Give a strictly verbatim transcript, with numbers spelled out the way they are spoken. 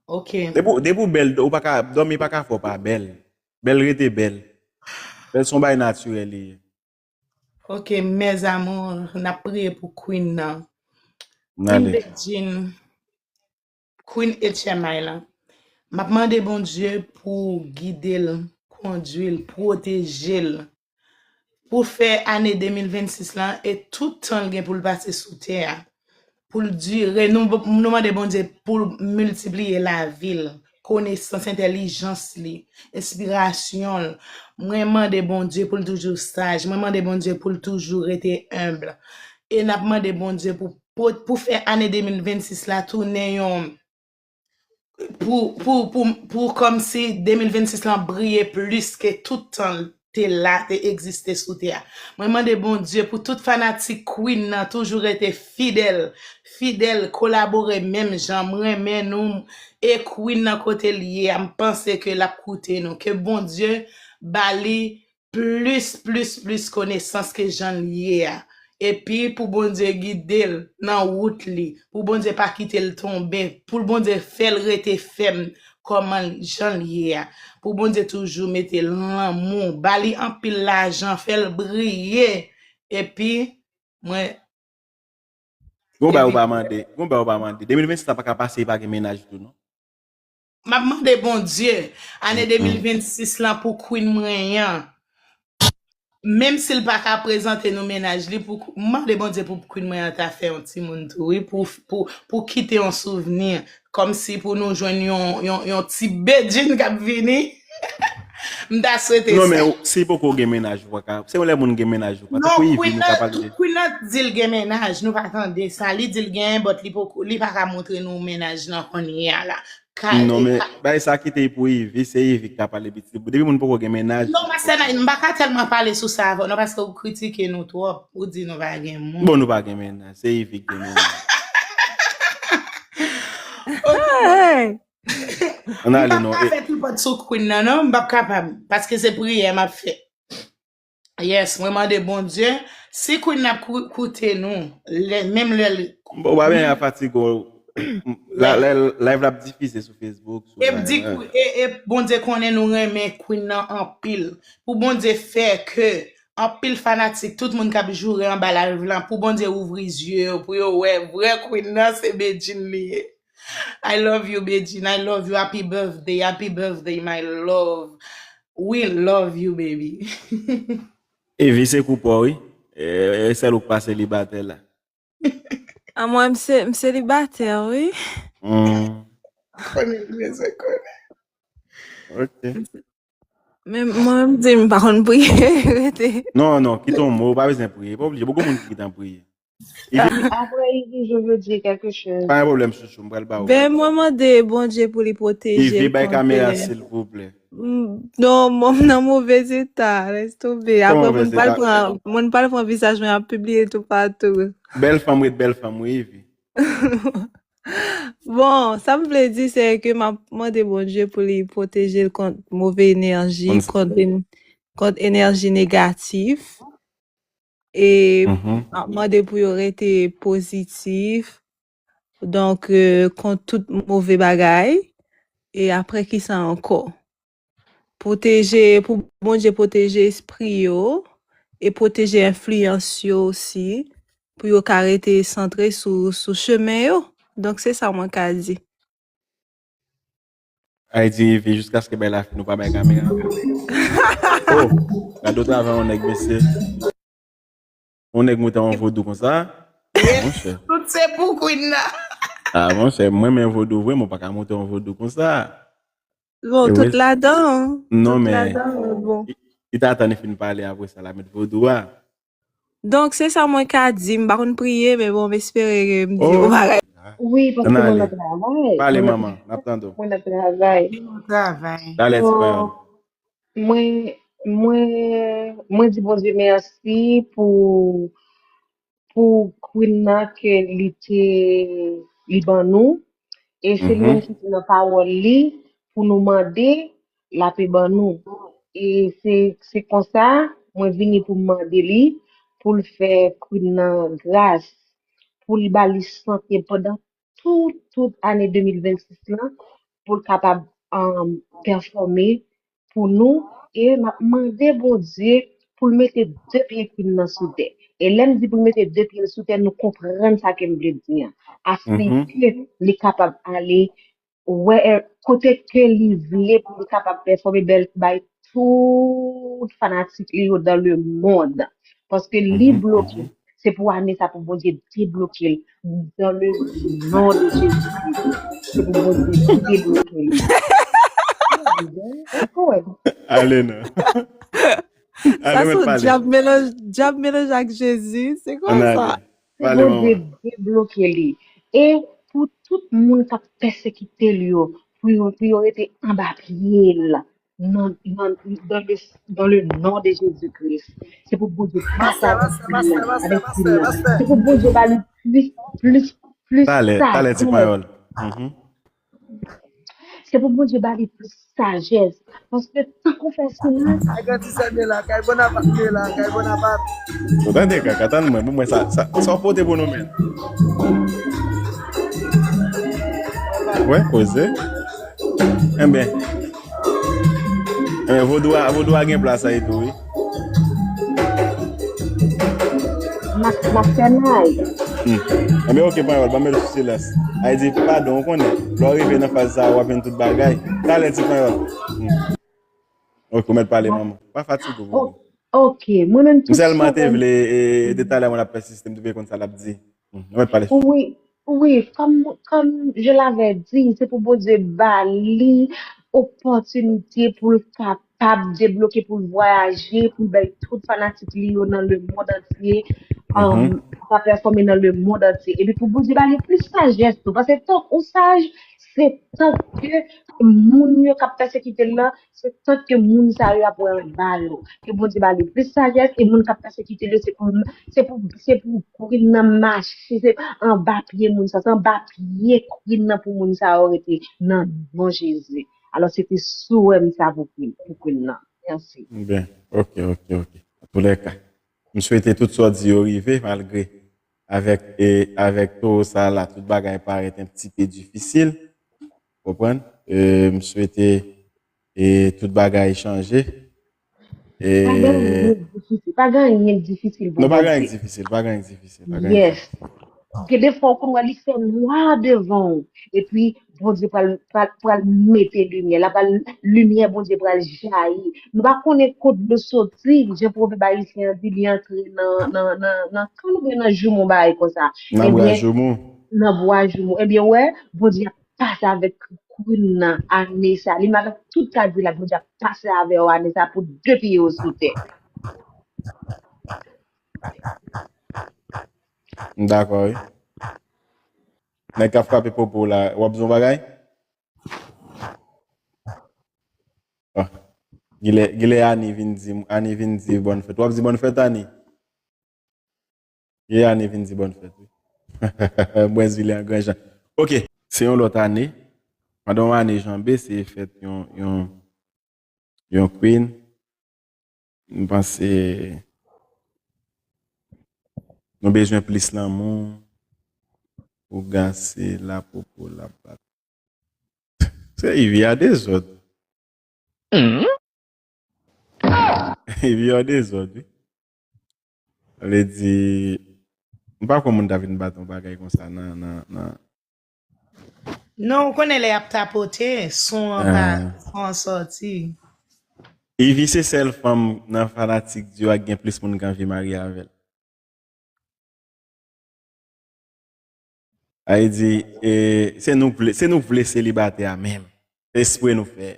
Ok. Depi w- depi w bèl, ou pa ka, dòmi pa ka fè w pa bèl. Bèl rete bèl. Bèl se yon bagay natirèl li ye. Ok, mes amours, n ap priye pou Queen nan. N Queen ale. Bedjine, Queen H M I lan. M ap mande Bondye pou gide l, kondwi l, pwoteje l. Pou fè ane de mil vennsis lan e tout tan l gen pou l pase sou tè a. Pou l dire, nou, nou mande Bondye pou l miltipliye lavi l, konesans, entèlijans li, enspirasyon l. Mwen mande Bondye pou l toujou saj. Mwen mande Bondye pou l toujou rete enb. E n ap mande Bondye pou, pou, pou fè ane de mil vennsis la tounen yon, pou, pou, pou, pou kòmsi de mil vennsis lan briye plis ke tout tan l te la, te egziste sou tè a. Mwen mande Bondye pou tout fanatik Queen nan toujou rete fidèl, fidèl, kolabore menm jan. M renmen nou, e Queen nan kote l ye a, m panse ke l ap koute nou. Ke Bondye ba li plis, plis, plis konesans ke jan l ye a. Epi pou Bondye gide l nan wout li, pou Bondye pa kite l tonbe, pou Bondye fè l rete fèm kòman l, jan l ye a. Pou Bondye toujou mete lanmou, ba li anpil lajan, fè l briye. Epi, mwen, Gon bagay ou epi pa mande, gon bagay ou pa mande. De mil vennsis la pa ka pase, li pa gen mennaj tou, non. M ap mande Bondye, ane Mm, mm. de mil vennsis lan pou Queen mwen an. Menm si l pa ka prezante nou mennaj li, pou, m mande Bondye pou Queen mwen an ta fè yon timoun tou, wi, pou, pou, pou kite yon souvni, kòmsi pou nou jwenn yon, yon, yon ti Bedjine k ap vini. M ta swete Non, men sa. Ou- si poko gen mennaj, ou pa ka. Se yon lè moun gen mennaj, ou pa. Non, Tankou Ivy, Queen nou ka nan, pale de. Queen nan di l gen mennaj, nou pa tande sa. Li di l gen, but li poko, li pa ka montre nou mennaj nan kounye a la. Ka, Non, men ka- bagay sa kite pou Ivy, se Ivy ki ka pale piti. Depi moun poko gen mennaj. Non, Master Nine, m pa ka tèlman pale sou sa avè w, non, paske ou kritike nou twòp. Ou di nou pa gen moun. Bon, nou pa gen mennaj. Se Ivy ki gen mennaj. Ok. Hey! Ann M ale, pap non. ka E fè tripòt sou Queen nan, non. M pap kapab. Paske se priyè m ap fè. Yes, mwen mande Bondye. Si Queen nan ap kou- koute nou, lè, menm lè l- Bon, ou pa byen a fatige w. La, la, live la ap difize sou Facebook, sou E m di bagay. Queen- e, e Bondye konnen nou renmen Queen nan anpil. Pou Bondye fè ke anpil fanatik, tout moun k ap joure anba live lan, pou Bondye ouvri zye yo, pou yo wè vrè Queen nan se Bedjine li ye. I love you, Bedjine. I love you. Happy birthday. Happy birthday, my love. We love you, baby. Ivy se kou pa w, wi. E, e sèl ou k pa selibatè la. A mwen, m se, m selibatè, wi. Hmm. Konnen, m bezwen konnen. Ok. Men mwen, m di, m pa konn priye, rete. Non, non, kite yon mo, ou pa bezwen priye. Pa oblije, poko moun ki gentan priye. Ivy, Après Ivy, je veux dire quelque chose. Pa gen pwoblèm, chouchou, m pral ba ou. Ben, mwen mande Bondye pou li pwoteje Ivy, bay kamera, silvouplè. Mm, non, mwen nan move eta, lès tonbe. Kòman Apre, move moun pral eta? Pran, moun pral pran vizaj mwen ap pibliye toupatou. Bèl fanm ret bèl fanm, wi, Ivy. Bon, sa m vle di, se ke m ap mande Bondye pou li pwoteje l kont move enèji, Konn- kont en- kont enèji negatif. E Mhm. m ap mande pou yo rete pozitif. Donk, euh, kont tout move bagay. E apre kisa ankò? Pwoteje, pou Bondye pwoteje espri yo e pwoteje enfliyans yo osi, pou yo ka rete santre sou, sou chemen yo. Donk, se sa mwen ka di. Ay di Ivy, jiskaske bay la fin, ou pa bay kamera. Oh, gade travay yon nèg, mesye. Yon nèg moute yon vodou konsa. Ah, monchè. Tout se pou Queen nan. Ah, monchè, mwen, men vodou vre, mwen pa ka moute yon vodou konsa. Bon, tout ladan, non, tout men ladan, bon. Li, li ta tann fin pale apre sa, la met vodou a. Donk, se sa mwen ka di, m pa konn priye, men bon, m espere ke m di yon bagay. Wi, paske mwen nan travay. Pale, manman, n ap tande w. Mwen nan travay. Mwen nan travay. Talè ti pè. Mwen, mwen, mwen di Bondye mèsi pou, pou Queen nan ke li te, li ban nou. E se li menm ki te nan pawòl li pou nou mande, l ape ban nou. E se, se konsa, mwen vini pou m mande li, pou l fè Queen nan gras, pou l ba li sante pandan tout, tout ane de mil vennsis lan, pou l kapab um, pèfòme pou nou. E m ap mande Bondye pou l mete de pye Queen nan sou tè. E lè m di pou l mete de pye l sou tè, nou konprann sa ke m vle di an. Afin ke li kapab ale wè kote ke li vle pou li kapab pèfòme bèl bay tout fanatik li yo dans le monde. Paske li bloke. Se pou ane sa pou Bondye debloke l dans le nom de Jésus. Se pou Bondye debloke l. Ale non. Sa se yon dyab melanje ak Jezi. Se kwa sa? Bondye debloke li. E pou tout moun k ap pèsekite l yo, pou yo, pou yo rete anba pye l, nan, nan, dans le, dans le nom de Jésus-Christ. Se pou Bondye pase avèk Queen nan. Se pou Bondye ba li plis, plis, plis sajès. Se pou Bondye ba li plis sajès. Paske tankou fè sou mwen. Agrandi sè m ye la, kay Bonapat m ye la, kay Bonapat. Ou tande kaka, tann mwen, pou mwen sa, sa, sa w pote pou nou menm. Wè, koze. Enben. Enben, vodou a, vodou a gen plas la tou, wi. M ap fè may. Enben, oke, panyòl, ban m met sou silans. Ay di, padon, ou konnen, lè w rive nan faz sa a, w ap jwenn tout bagay. Talè, ti panyòl. Ok, ou mèt pale, manman. Pa fatige w. Ok, mwen menm tou. M sèlman te vle, e, de talè mwen ap pèsiste, m te vle konn sa l ap di. Ou mèt pale. Wi, wi, kòm, kòm je l'avais dit, se pou Bondye ba li opòtinite pou l kapab debloke, pou l vwayaje, pou l bay tout fanatik li yo nan le mond antye, pa pèfòme nan le mond antye. Epi pou Bondye ba li plis sajès tou. Paske tank ou saj, se tank ke moun yo k ap pèsekite l lan, se tank ke moun sa yo ap wè anba yo. Ke Bondye ba li plis sajès, e moun k ap pèsekite l yo, se pou, se pou, se pou Queen nan mache, se anba pye moun sa, se anba pye Queen nan pou moun sa yo rete nan non Jezi. Alò, se te souwè m sa pou Queen, pou Queen nan. Mèsi. Byen, ok, ok, ok. Antoulèka, m swete tout sa w di yo rive, malgre avèk, e, avèk towo sa la, tout bagay parèt un petit peu difisil. Konprann? E, m swete, e, tout bagay chanje. E... Pa gen anyen k difisil. Pa gen anyen k difisil pou Bondye. Non, pa gen anyen k difisil, pa gen anyen k difisil. Yes. Gen de fwa w konn wè li fè nwa devan w. Epi, Bondye pral, pral, pral mete limyè. La pral, limyè Bondye pral jayi. Nou pa konnen kot dlo soti. Jan pwovèb ayisyen an di, li antre nan, nan, nan, nan kann oubyen nan joumou, bagay konsa. Nan bwa joumou. Nan bwa joumou. Ebyen, wè, Bondye ap pase avèk Queen nan ane sa. Li menm avèk tout Kadilak, Bondye ap pase avè yo ane sa pou de pye yo sou tè. M dakò, wi. Nèg k ap frape popo la, w ap di yon bagay? Ah. Gilè, gilè Ani vin di, Ani vin di bòn fèt. W ap di bòn fèt, Ani? Ye ane vin di bòn fèt, wi. Mwen di li an gran jan. Ok, se yon lòt ane. Pandan yon ane janbe, se fèt yon, yon, yon queen. M panse nou bezwen plis lanmou. Ougan se la popo la bat. Se Ivy a dezòd. Ivy a dezòd, wi. Sa vle di, m pa kwè moun ta vin bat yon bagay konsa nan, nan, nan. Non, ou konnen lè y ap tapote, son an pa, son an sòti. Ivy se sèl fanm nan fanatik Diyo a ki gen plis moun ki anvi marye avè l. Sa vle di, e, se nou k vle, se nou k vle selibatè a menm. Se espre nou fè.